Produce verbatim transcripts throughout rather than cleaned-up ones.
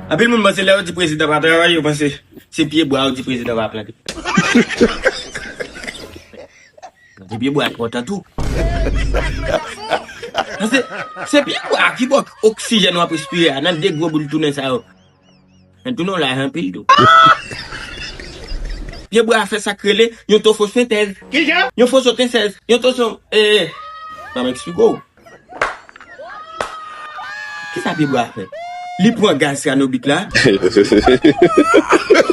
Anpil moun panse lè yo di prezidan pa travay, yo panse se pye bwa yo di prezidan pa plante. Plante pye bwa enpòtan tou. Paske se pye bwa ki ba w oksijèn w ap respire a nan de gwo boul tounen sa yo. Men tounen w laj anpil tou. Pye bwa a fè sa k rele yon tofosentèz. Kijan? Yon fosotensèz. Yon toso... E, e. Ban m eksplike w. Kisa pye bwa a fè? Li pran gaz syanobik la.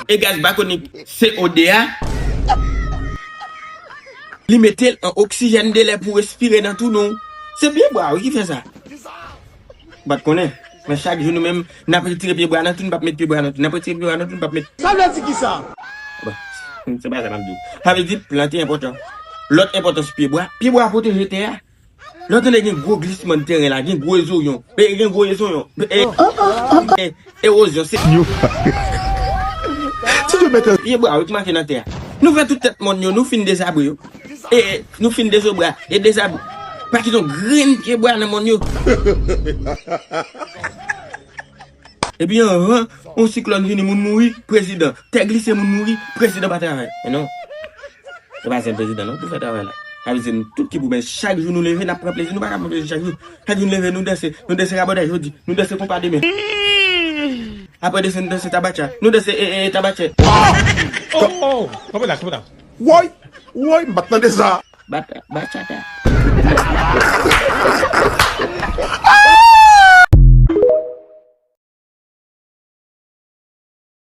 E gaz bakonik C O de a. Li mete l an oksijèn de lè pou respire nan tounen w. Se pye bwa wi ki fè sa. Ou pa t konnen. Men chak jou nou menm, n ap retire pye bwa nan tou, n p ap met pye bwa nan tou. N ap retire pye bwa nan tou, n p ap met... Sa vle di kisa? Bon, se pa sa m ap di w. Sa vle di plante enpòtan. Lòt enpòtans pye bwa, pye bwa pwoteje tè a. Lè w tande gen gwo glisman teren la, gen gwo ezoyon, e, gen gwo ezoyon, e, e, ewozyon, se pye bwa yo ki mache nan tè a. Nou fè tout tèt mòn yo, nou fin dezabre yo. E, e, nou fin dezobre, e dezabre. Pa kite yon grenn pye bwa nan mòn yo. Epi anvan yon siklòn vini, moun mouri, prezidan. Tè glise, moun mouri, prezidan pa travay. Men non. Se pa sèl prezidan non pou fè travay la. Sa vle di nou tout ki pou, men chak jou nou leve, n ap pran plezi. Nou pa ka pran plezi chak jou. Chak jou nou leve, nou danse. Nou danse rabòday jodi. Nou danse konpa demen. Apre danse, nou danse tabatcha. Nou danse, e, e, tabatcha. Oh, oh, oh. Kanpe la, kanpe la. Woy, woy, m pa t tande sa. Bat-, bachata.